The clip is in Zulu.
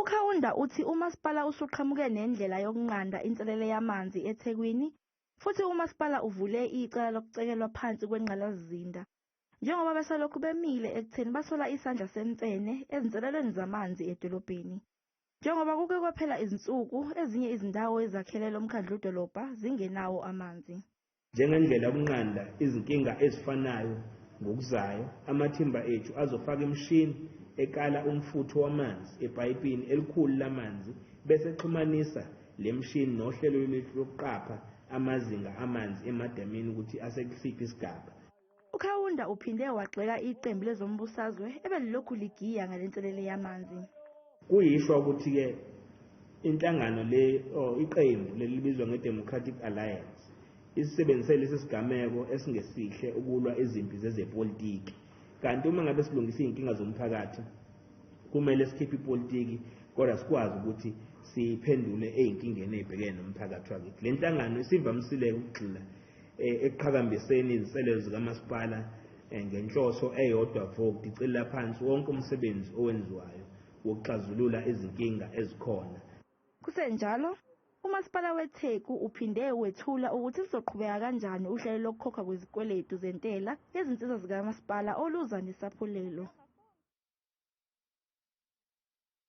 UKaunda uthi umasipala usuqhamuke nendlela yokunqanda inselele yamanzi eThekwini futhi umasipala uvule icala lokucekelwa phansi kwengqalasizinda. Njengoba besalokhu bemile ekutheni basola isandla semfene ezinselelweni zamanzi edolobheni. Njengoba kuke kwaphela izinsuku ezinye izindawo ezakhele lo mkhandludolobha zingenawo amanzi. Njengendlela yokunqanda izinkinga ezifanayo ngokuzayo, amathimba ethu azofaka imishini ekala umfutho wamanzi epayipini elikhulu lamanzi bese exhumanisa le mishini nohlelo lwethu lokuqapha amazinga amanzi emadamini ukuthi asekusiphi isigaba. UKaunda uphinde wagxeka iqembu lezombusazwe ebelilokhu ligiya ngale nselele yamanzi. Kuyishwa ukuthi-ke inhlangano le or iqembu lelibizwa nge-Democratic Alliance isebenzise lesi sigameko esingesihle ukulwa izimpi zezepolitiki, kanti uma ngabe silungisa iy'nkinga zomphakathi kumele sikhiphe ipolitiki kodwa sikwazi ukuthi siphendule ey'nkingeni ey'bhekene nomphakathi wakithi. Le nhlangano isivamisile ukugxila ekuqhakambiseni izinselelo zikamasipala ngenhloso eyodwa vo ukudicilela phansi wonke umsebenzi owenziwayo wokuxazulula izinkinga ezikhona. Kusenjalo, umasipala weTheku uphinde wethula ukuthi luzoqhubeka kanjani uhlelo lokukhokhwa kwezikweletu zentela yezinsiza zikamasipala oluza nesaphulelo.